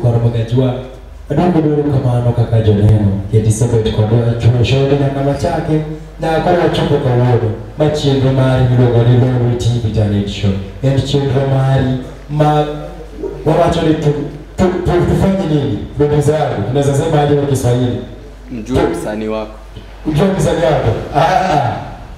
Koro aduoko erokamano kaka joneno kendo isebet kodwa e chuo shode nyaka machake nyaka koro wachopo kawuono ma chenro mari miluongo ni Lolwe TV Talent Show. En chenro mari ma wawacho ni tufanye nini? Producer yangu, tunaweza sema aje kwa Kiswahili? Mjue msanii wako. Mjue msanii wako.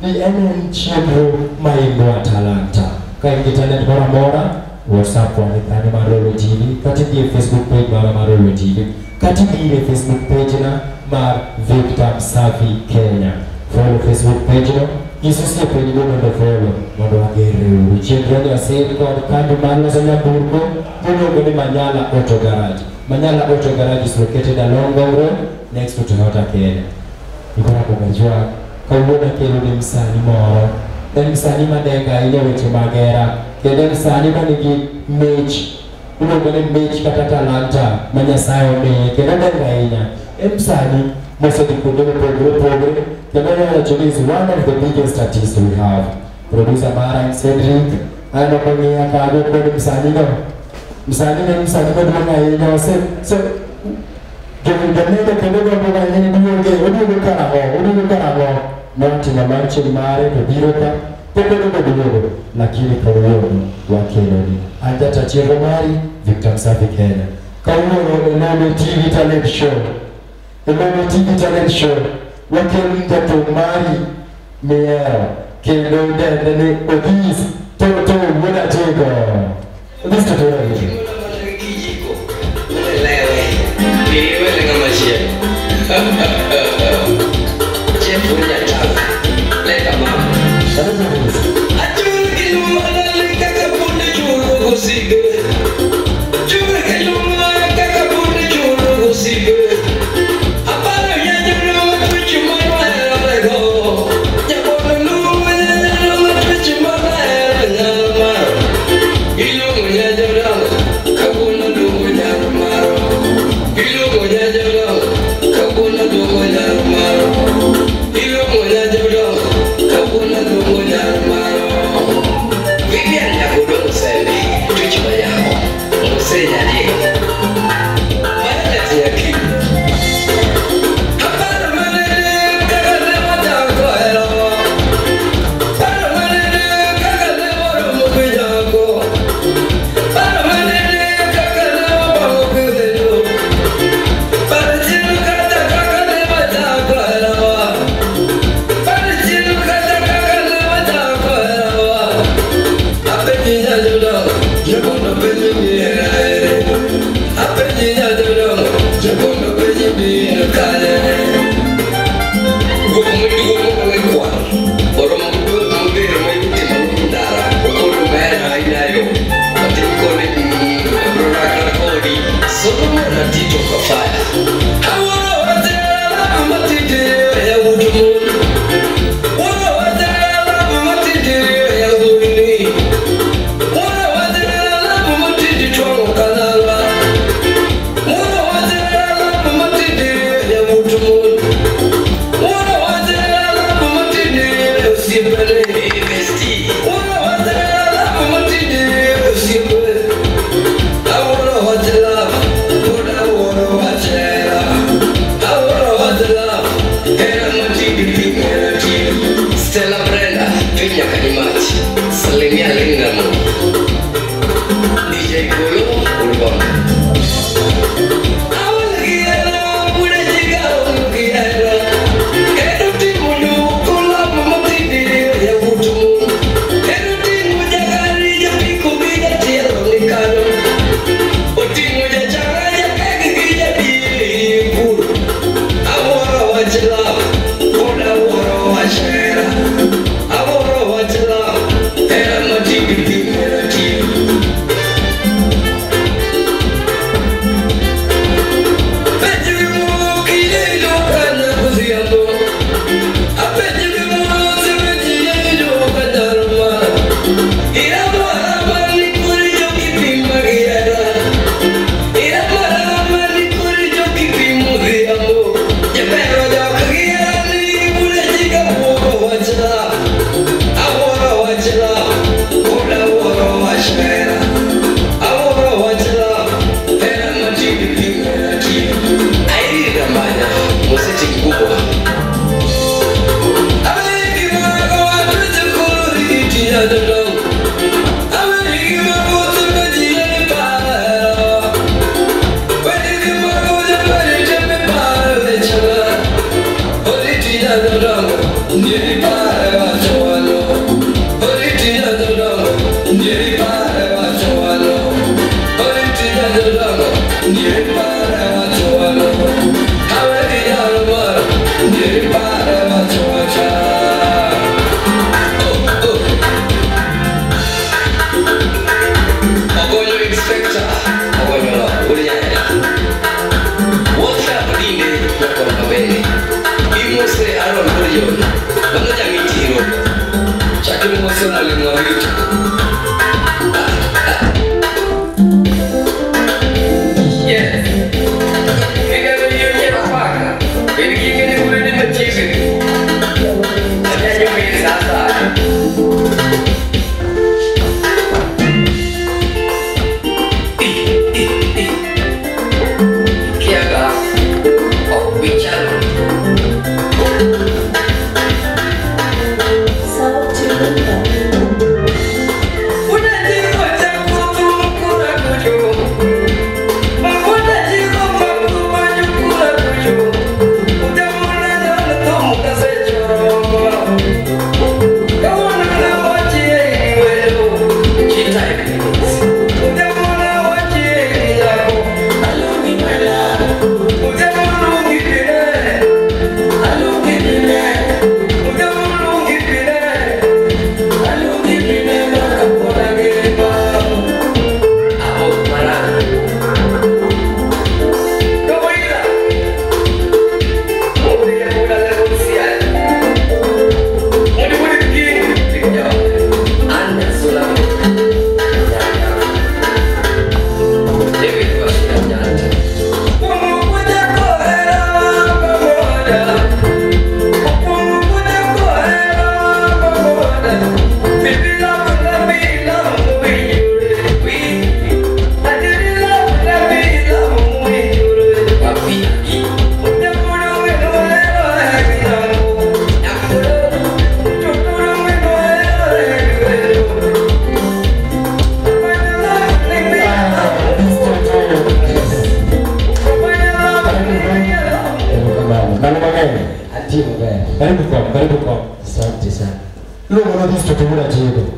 Ni en chenro ma inua talanta. Ka in gi talent moro amora, WhatsApp wa kanyo mar Lolwe TV, kata idhi e Facebook page mara mar Lolwe TV, kata idhi e Facebook page na mar Victor Msafi Kenya. Follow Facebook page no, nyis osiepeni go mondo follow, mondo wager uru. Chenro ni osin kod kambi mar loso nyamburko miluongo ni Manyala Auto Garage. Manyala Auto Garage is located along Ngong Road next to Toyota Kenya. Ikora kumejua kawuono akelo ni msanii moro. En msanii madenga ahinya weche mag hera, kendo en msanii manigi mich, iluongo ni mich kata talanta ma Nyasaye omiye, kendo denga ahinya. En msanii mosedhi kuonde mopogore opogore, kendo anyalo wacho ni is one of the biggest artists we have. Producer mara en Cedric, aneno kong'iya kanyo kod msanii no. Msanii no en msanii maduong' ahinya, joneno kendo gombo ahinya ni duoge, oduogo karang'o, oduogo karang'o. Notimo launching mare to biro ka, pok oduogo duogo, lakini kawuono wakeloni. An jata chenro mari, Victor Msafi Kenya. Kawuono e Lolwe TV Talent Show. E Lolwe TV Talent Show, wakeloni jathum mari mihero, kendo idende ni Odhis Toto Wuod Achego. Odhis Toto Wuod Achego. I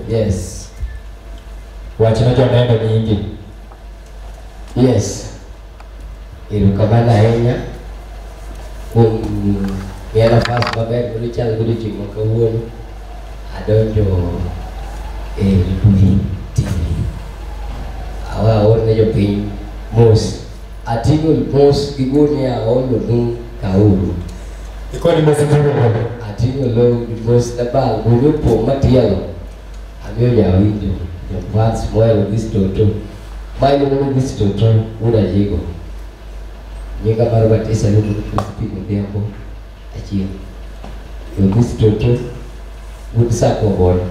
Yes. Wachinaji wanaenda nyingi. Yes. Erokamano ahinya kuom miya nafas maber mondo godiochieng' ma kawuono adonjo e Lolwe TV. Awa aorne jopiny mos. Ating'o mos gi gunia aolonu kauru. Ikoni mos ating'o low gi mos dabal gunia opong' matielo. Amiyo jawinjo jofans mohero this toto. Ma iluongo ni this toto wuod Ajigo. Nyinga mar batisa iluongo ni Crispin Odhiambo Achieng'. To this toto wuod Sako Obondo.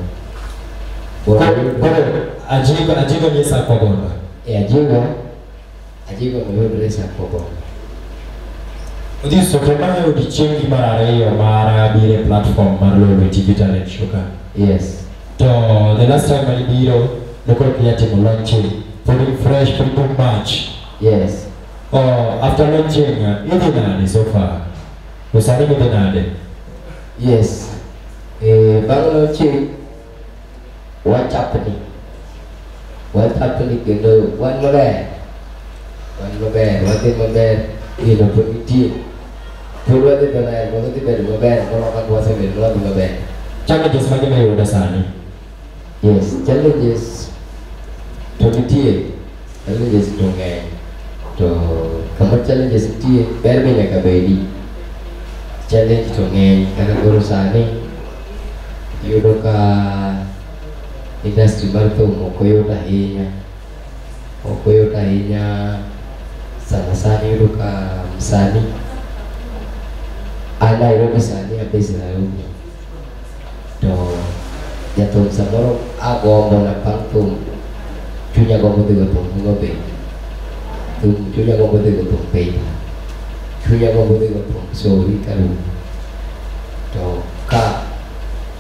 Koro Ajigo ni Sako Obondo. E Ajigo Ajigo noyudore Sako Obondo. This toto mae odiochiengi mar ariyo mar biro e platform mar Lolwe TV Talent Show ka. Yes. To the last time manibiro nokoro kinya timo launching. Pod in fresh, pod in March. Yes. Oh, after launching, idhi nade so far? To sani idhi nade? Yes. Bang' launching, wachapni. Wachapni kendo wan maber. Wan maber, wadhi maber, gino pod nitie. Pod wadhi maber, wadhi bedo maber, moloyo kaka wasebedo wadhi maber. Challenges mage miyudo sani? Yes, challenges to nitie. Challenges to ng'eny. To kama challenges nitie, ber be nyaka bedi. Challenge to ng'eny kaka koro sani iyudo ka industry mar thum ok oyot ahinya. Ok oyot ahinya sana sana iyudo ka msanii an Nairobi sani abase Nairobi. To jathum samoro agombo napang thum chunya gombo dhi go thum Homa Bay. Thum chunya gombo dhi go thum Peita. Chunya gombo dhi go thum Sori Karumo. To ka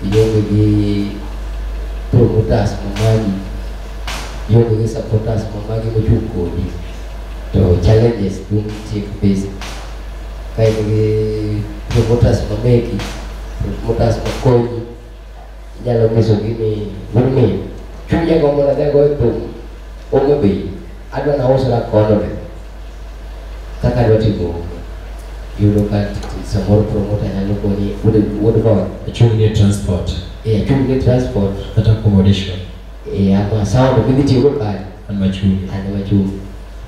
ionge gi promoters mamagi, ionge gi supporters mamagi mochung' kodi, to challenges dum nitie kabisa. Ka in gi promoters mameki, promoters makonyi, inyalo nyisogi ni wuod min, Chunya gombo nadhi agoyo thum Homa Bay. Adwa nausra kono be. Kaka adwa timo yudo ka samoro promoter nyalo koni wuod boy. Achung' ne transport. Eh, achung' ne transport. Kata accommodation. Eh, ama sound midhi tiyogo kanyo. An machung'. An machung'.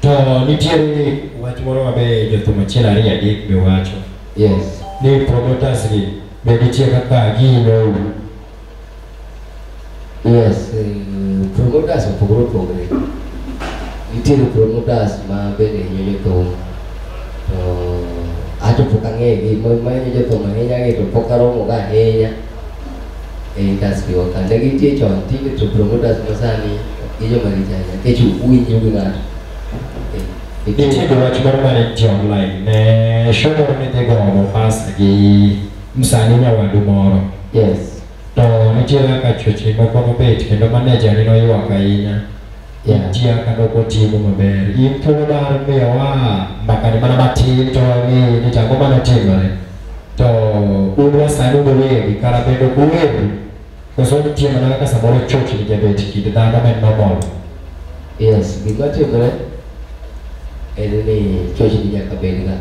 To nitiere wach moro mabe jothum achiel ariyo adek be wacho. Yes. Ni promoters gi be nitie kaka gihinyou. Yes, promoters opogore opogore. Nitiere promoters ma bende hinyo jothum. To ato pok ang'egi, ma hinyo jothum ahinya gi to pok aromo go ahinya e industry wa ka. Ne gintie chon, tinde to promoters masani ok gin joma richo ahinya nikech uwinjo gi ng'ato. Nitie be wach moro mane nitie online ne show moro nidhi goyo Mombasa gi msanii nyawadu moro. Yes. To nitie kaka chochni moko nobet kendo manager ni noywak ahinya. Yeah. Nitie kaka nok otimo maber. In thuolo mar miyowa mbakani mana matin to wang'e ni to ang'o manotimore. To un wasani un uwegi kara bende ok uweru. Koso nitie mana kaka samoro chochni jabet kind dhano ma en normal. Yes, gima timore en ni chochni nyaka bed ga.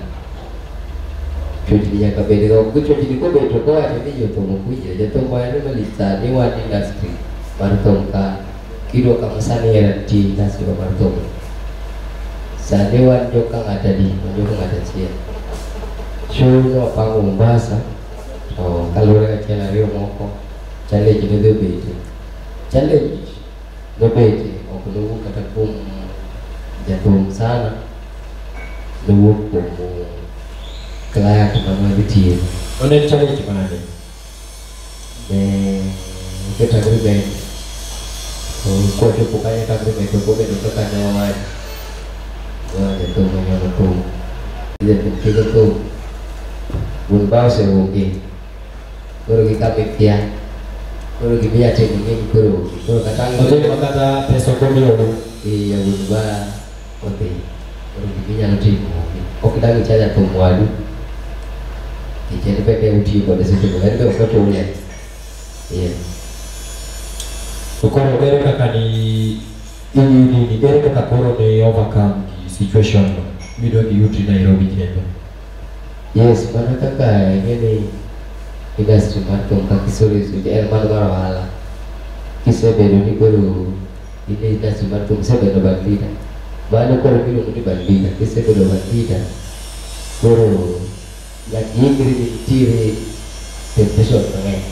Chochni nyaka bed ga. Ok chochni kobet to kowacho ni jothum ok winjre. Jothum ohero malich sani wan industry mar thum ka kidwa kama sani hera nitie industry mar thum. Sani wan joka ng'ato adi? Wan joka ng'ato achiel. Show ne wapango Mombasa to kaluwore gi achiel ariyo moko challenge ne dhi obete. Challenge nobete ok nowuok kata kuom jathum sana, nowuok kuom client mane wadhi tiyo. To ne en challenge mane? Ne waketo agreement to kwachopo kanyo to agreement ok obedo kaka ne wawacho. Jathum onyono thum, jathum tieko thum, wuon ba oseonge, koro gi kama ikia, koro giminya timo ing'e ni koro onge. Koro kata ang' Odhi ma kata pesa ok omiyou. Ee, wuon ba odhi, koro giminyalo timo onge. Ok dang' icha jathum wadu, nikech en bende utiyo kode seche go, en be ok ochule. Yes. To koro ere kaka ni ere kaka koro ne overcome gi situation no midog iyudri Nairobi kendo? Yes, mana kaka ing'e ni industry mar thum kaka isereso en mana mar ohala. Kisebedo ni koro in e industry mar thum, isebedo band leader. Mano koro miluongo ni band leader. Kisebedo band leader, koro nyaka iikri ni nitiere temptation mang'eny.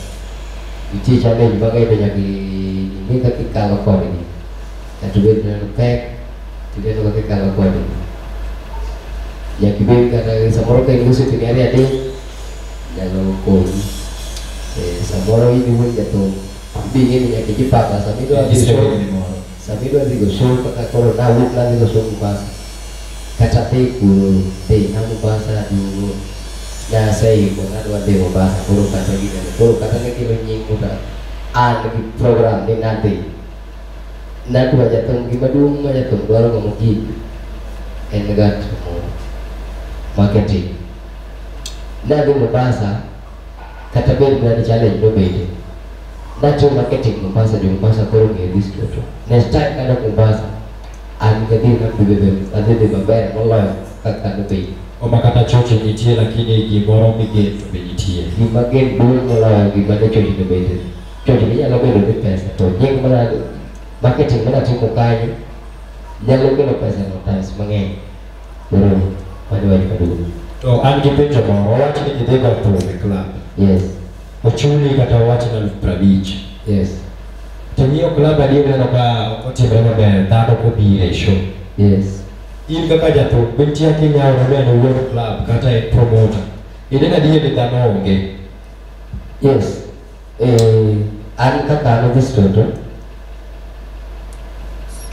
Nitie challenge mang'eny to nyaka ing'e kaka ikalo kodgi. Kata obed ni pek, tineno kaka ikalo kodgi. Nyaka ibed kata samoro ka in gi osiepeni ariyo adek, nyalo konyi. Samoro in iwuon jathum, ibi ing'e ni nyaka ijipanga sama idwa dhi show, sama idwa dhi go show kaka koro nawuok nadhi go show Mombasa. Kata dhi kuro, dhi na Mombasa aduogo, naseiko nadwa dhi Mombasa koro kata ginene. Koro kata ne kelo nying mondo an gi program ni nadhi. Nadwa jathum gima duong' ma jathum dwaro ga mogik en ga timo marketing. Nadhi Mombasa kata bed mana ni challenge nobete. Natimo marketing Mombasa, jo Mombasa koro ong'eyo this toto. Next time kadok Mombasa, an gadier ni adhi dhi maber moloyo kaka nobedo. Oma kata choche nitie lakini gimoro migeno be nitie. Gima gen duong' moloyo gima ne chochni obete. Chochni nyalo bedo ni pesa to nying mana marketing mana timo kanyo nyalo kelo pesa no times mang'eny. Koro mano wach maduong'. To an gi penjo moro, wawach ni idhi go thum e club. Yes. Ochuli kata wawach ni 50,000. Yes. To ng'iyo club adier ineno ka ok otimre maber, dhano ok obiro e show. Yes. In kaka jathum, be nitie kaka inyalo neno wuon club kata en promoter. Ineno adier ni dhano onge. Yes. An kaka an Odhis Toto,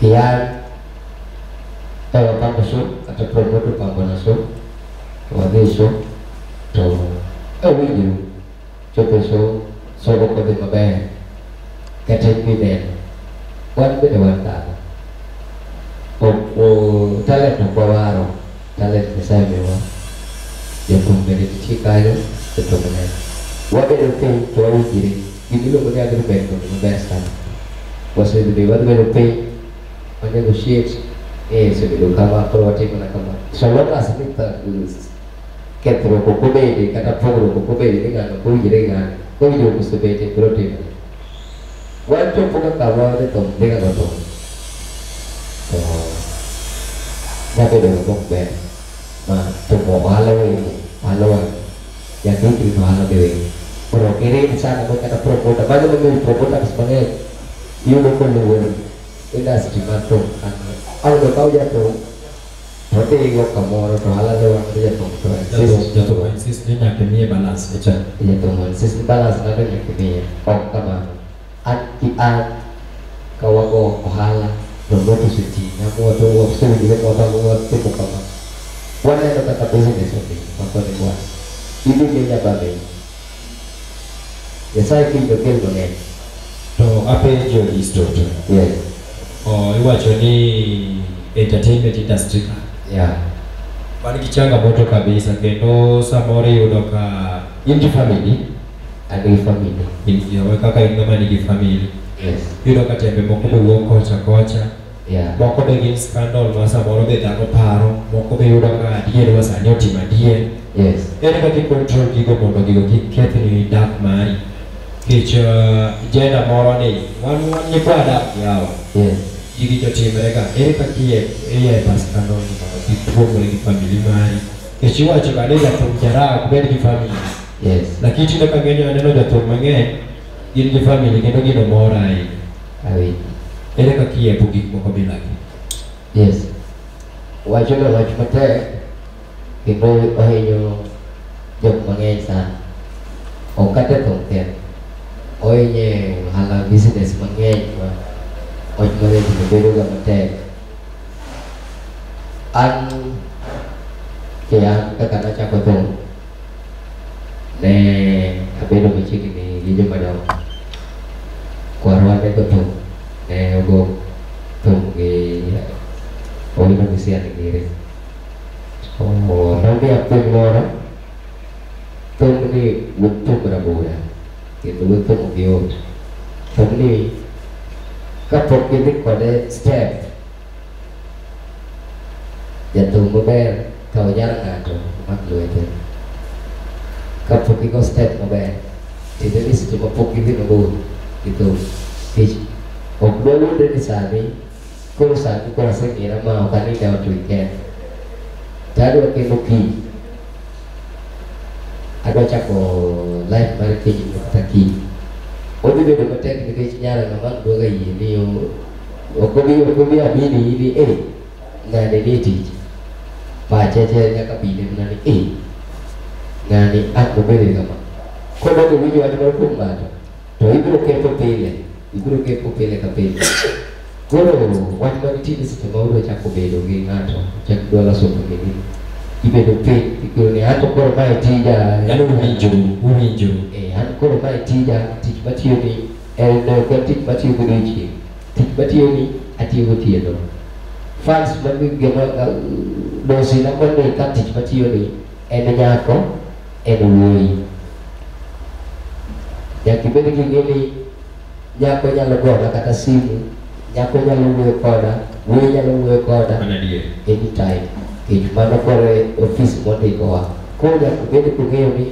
kian e wapango show kata promoter opango na show, to wadhi e show, to owinjo chopo e show, show ok odhi maber, kata in mineno, wan bende wan dhano. Ok talent ok wawaro, talent Nyasaye omiyowa. Jothum bende nitie kanyo, jothum neno. Wabedo piny to wawinjre, gimiluongo ni agreement obedo maber sana. Wasedhi wadhi bedo piny wa negotiate osebedo kama koro watimo na kama. So long as ni kethruok ok obede kata pogruok ok obede ni ng'ano ok owinjore gi ng'ano, kowinjruok osebete biro timore. Wachopo kaka wadhi thum dhi ga go thum to nyabedo gima ok ber ma thum ohala wenge ohala wang' nyaka ikri to ohala be wenge. Koro ok iring sana ma kata promoter mago momiyo promoters mang'eny iyudo koluwo industry mar thum ang' okaw jathum to odhigo kamoro to ohala ne wang' to jathum to insist Jathum insist ni nyaka imiye balance ne cha. Jathum insist ni balance nado nyaka imiye. Ok kamano. An ki an ka wago ohala to ng'ato oseting'a wasewinjore mwatimo kama. Waneno kaka business odhi makoni kwa. Idhi Kenya Babel. Nyasaye kiny okel mang'eny. To apenjo Aristotle. Yes. Iwacho ni entertainment industry ka wan gi changamoto kabisa kendo samoro iyudo ka in gi family. An gi family. In kaka in ng'ama nigi family. Yes. Iyudo ka tembe moko be wuok kocha kocha. Moko be gin scandal ma samoro be dhano paro, moko be iyudo ka adier wa sani otimo adier. Yes. Ere kaka i control gigo mondo gigo kik kethni dak mari? Nikech jenda moro ni wan nyikwa Adam gi Hawa. Yes. Gigi jotimre ga. Ere kaka iye pa scandal ni mondo kik tuomre gi family mari? Nikech iwacho ga ni jathum jaraha ok bed gi family. Yes. Lakini tinde ka ng'eny aneno jothum mang'eny gin gi family kendo gino mora ahinya. Awinjo. Ere kaka iepo gik moko bilagi? Yes. Wachono wach matek kendo ohinyo jok mang'eny sana. Ok kata thum kende. Ohinyo ohala business mang'eny ma wach mar bedo ga matek. An ke an kaka nachako thum ne abedo machiegni gi joma dongo. Kwarwa ne go thum, ne ogo thum gi Owino Misiani giri. Nomiya puonj moro, thum ni wuod thum rabora kendo wuod thum ok yot. Thum ni kapok idhi kode step, jathum maber ka onyar ng'ato omak lwete. Kapok igo step maber, tiende ni seche ma pok idhi mabor gi thum. Nikech ok dwawuondre ni sani, koro sani koro aseng'era ma ok anind e ot weekend. To adwa kelo kiny. Adwa chako life mar keny kata kiny. Odhi bedo matek nikech nyara ng'ama ang' dwaga yie ni ok obi amini ni ng'ani nie tich. Pache che nyaka bine mana ni ng'ani ang' obede kama. Kodok iwinjo wach moro kuom ng'ato, to ibiro ketho pile, ibiro ketho pile ka pile. Koro wach manitie ni seche ma udwa chako bedo gi ng'ato, chak dwa loso family, ibedo piny, ikoro ni anto koro mae tija. Yaani uwinjoru. An koro mae tija, tich matiyo ni en ok en tich matiyo godiochieng'. Tich matiyo ni atiyo gotieno. Fans man dosina mondika tich matiyo ni en nyako, en wuoyi. Nyaka ibed gi ng'e ni nyako nyalo gona kata simu, nyako nyalo wuoyo koda, wuoyi nyalo wuoyo koda anytime. Nikech mano koro e ofis mondikowa. Koro nyaka obed kong'eyo ni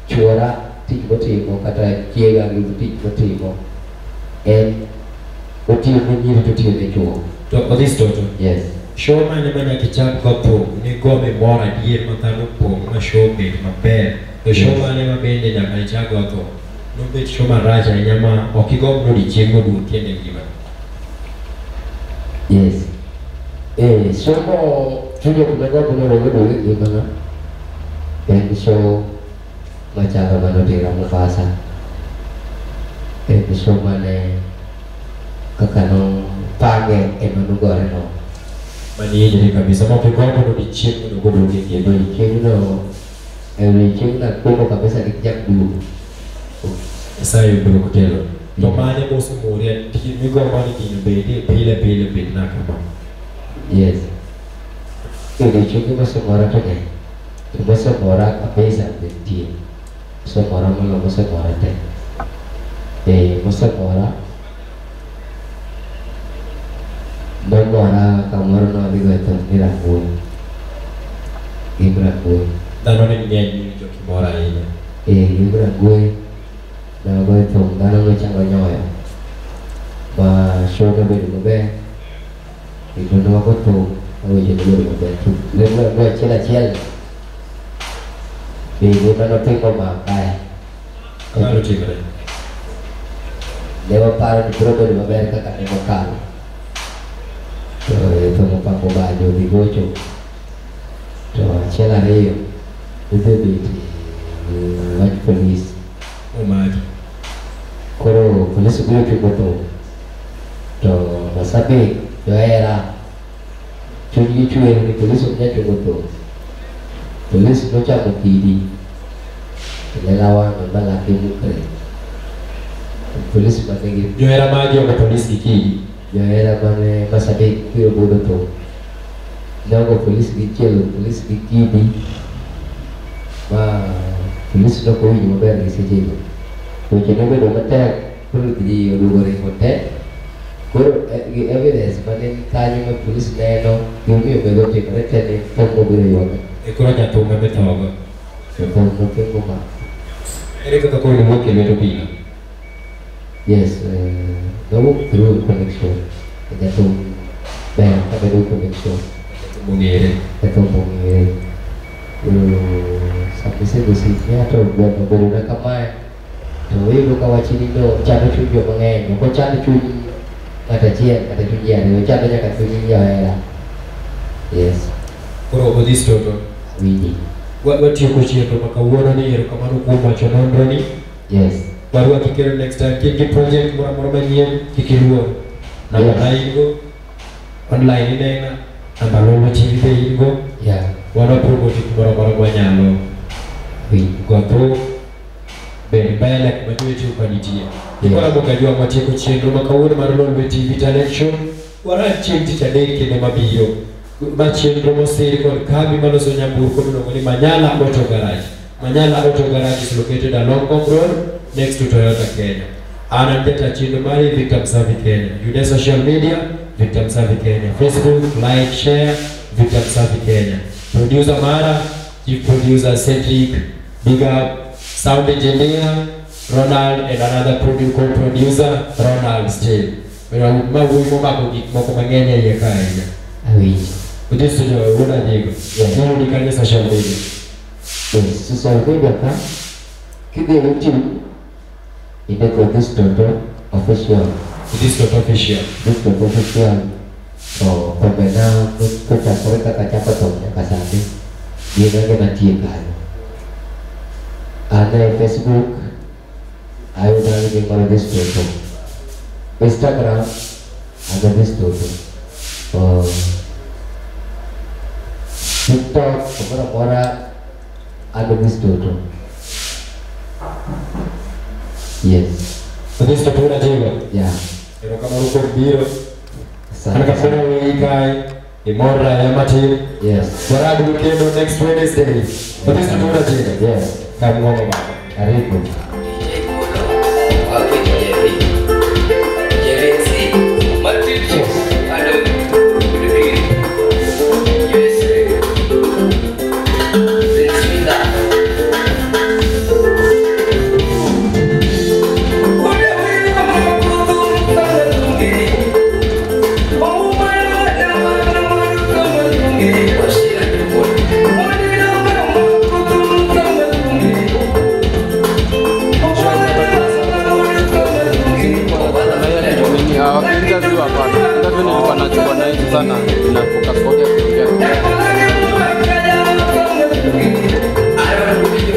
chuora tich motimo kata chiega gi tich motimo en otiyo ne nyiri to otiyo ne chuo. To Odhis Toto. Yes. Show mane ma nyaka ichak go thum ni go mimor adier ma dhano pong' ma show bed maber. To show mane ma bende nyaka ichak go thum nobet show marach ahinya ma ok igomb ni odiochieng' oduog kendo e ngimani. Yes. Show mo chunya ok nagomb ni oduog e ngimana en show machalo manotera Mombasa. En show mane kaka nopange ema nogore no. Mani hinyri kabisa ma ok igombo ni odiochieng' mondo oduog e ngimani. Odiochieng'no, odiochieng'no akwongo kabisa kik chak duogo. Nyasaye obiro kotelo. To mane mosemori migombo ni gino obedi pile pile bed na kama. Yes. Odiochienge mosemora to ng'eny. To mosemora kabisa be nitie. Mosemora moloyo mosemora te. Mosemora Nomora kamoro nodhi goyo thum ni Rabuon. Gim Rabuon. Dhano ne ng'eny miwinjo kimor ahinya. Eh, gim Rabuon. Nagoyo thum dhano nochako nyoyo. Ma show nobedo maber. Kendo nwago thum ma weche nobedo maber. To ne achiel achiel. Bende manotimo makae. Ang'o notimore? Ne waparo ni biro bedo maber kaka ne mokalo. To thum opango banjo odhi gocho. To achiel ariyo odhi obet wach polis. Omaki. Koro polis obiro chungo thum. To Masabik johera chunygi chwer ni polis ok nyal chungo thum. Polis nochako kidi e lela wang'e ma lake mukre. Polis manigi Johera magi ogo polis gi kidi. Johera mane Masabik biro budho thum. Nogo polis gi chielo polis gi kidi ma polis nokowinjo maber gi sechego. Weche nobedo matek koro ji oduogo ringo te. Koro gi evidence mane ni kanyo ma polis neno gimomiyo mego otimore te ni thum obiro ywak. E koro jathum ema ithogo. Jathum nopingo ma. Ere kaka koro niwuok e lwet obila? Yes, nowuok through connection. Jathum ber kabedo connection. Jathum ong'ere. Jathum ong'ere. Koro sama isego simu to gweno obedona kamae to iyudo ka wachni no chando chuny joma ng'eny. Ok ochand chuny ng'ato achiel kata chuny ji ariyo, ochando nyaka chuny johera. Yes. Koro Odhis Toto. Winji. Watieko chenro ma kawuono ni erokamano kuom wacho nonro ni. Yes. Warwaki kendo next time. Ka in gi project moro amora manyien, kik iluor. Namba na in go, online inena, namba Lolwe TV be in go. Yeah. Wan wa promote gimoro amora mwanyalo. Winji. Go thum, bed mbele kuma joweteu ka nitie. Koro Moga watieko chenro ma kawuono mar Lolwe TV Talent Show. Waran chieng' tich adek kendo mabiro. Ma chenro mosir kod kambi maloso nyamburko miluongo ni Manyala Auto Garage. Manyala Auto Garage is located along Ngong Road next to Toyota Kenya. An an jata chenro mari Victor Msavi Kenya. Yude social media Victor Msavi Kenya. Facebook, like, share Victor Msavi Kenya. Producer Mara, Chief Producer Cedric, big up, sound engineer Ronald and another co-producer Ronald Still. Ma wuoyi momako gik moko mang'eny e iye ka ahinya. Awinjo. Odhis Toto wuod Ajigo. Yes. Iyudi kanye social media? Yes, social media ka kidhi e YouTube indiko Odhis Toto Official. Odhis Toto Official. Odhis Toto Official. To kombena kochakore kaka achako thum nyaka sani gin ege mantie kanyo. An e Facebook ayuda gi nying mar Odhis Toto. Instagram an Odhis Toto. TikTok kamoro amora an Odhis Toto. Yes. Odhis Toto wuod Ajigo. Yeah. Erokamano kuom biro. An kapona weyi kae, imor ahinya matin. Yes. Warad kendo next Wednesday. Odhis Toto wuod Ajigo. Yes. Kamng'ono baba. Karibu. Interview hapana. Interview nilikuwa nachukua na hizi sana na focus kwa kuongea. Thank you.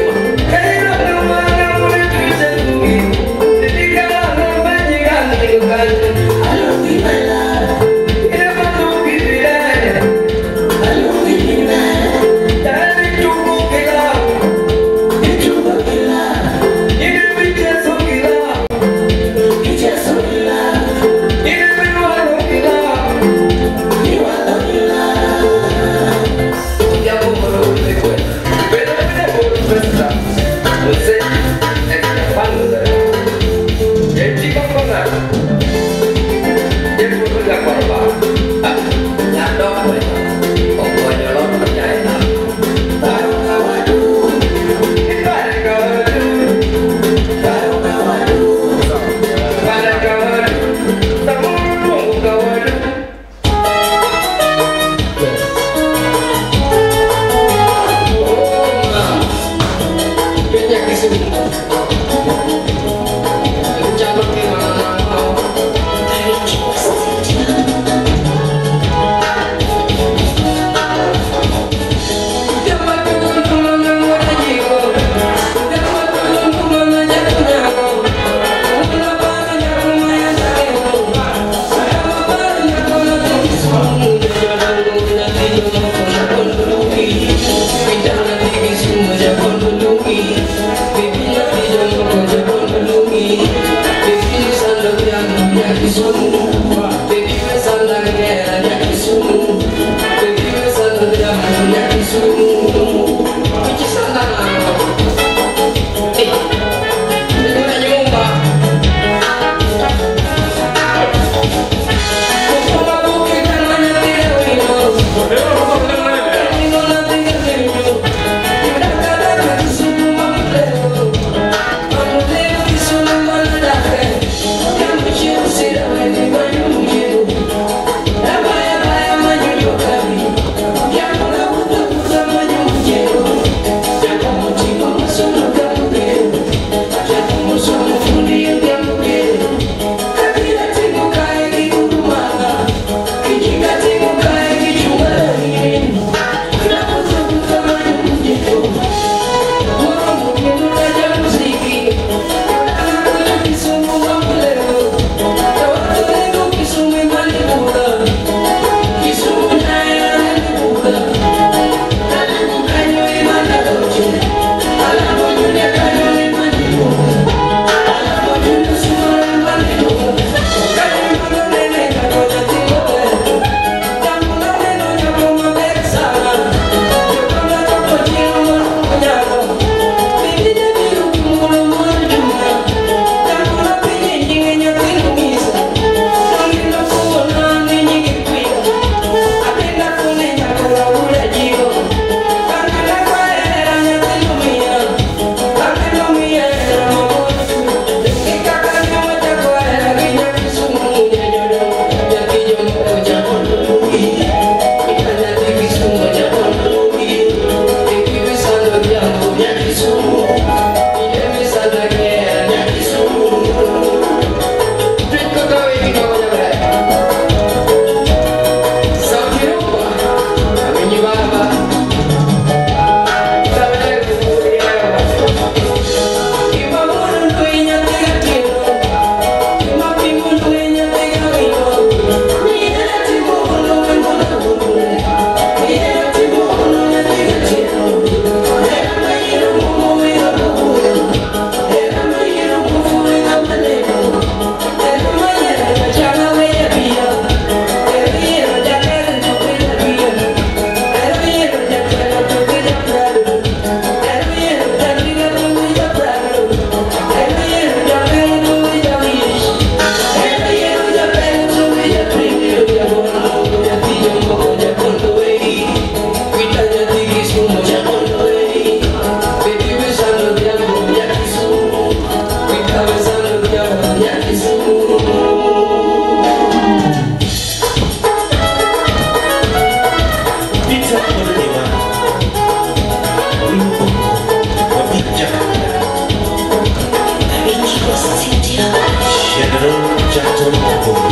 General Jackson.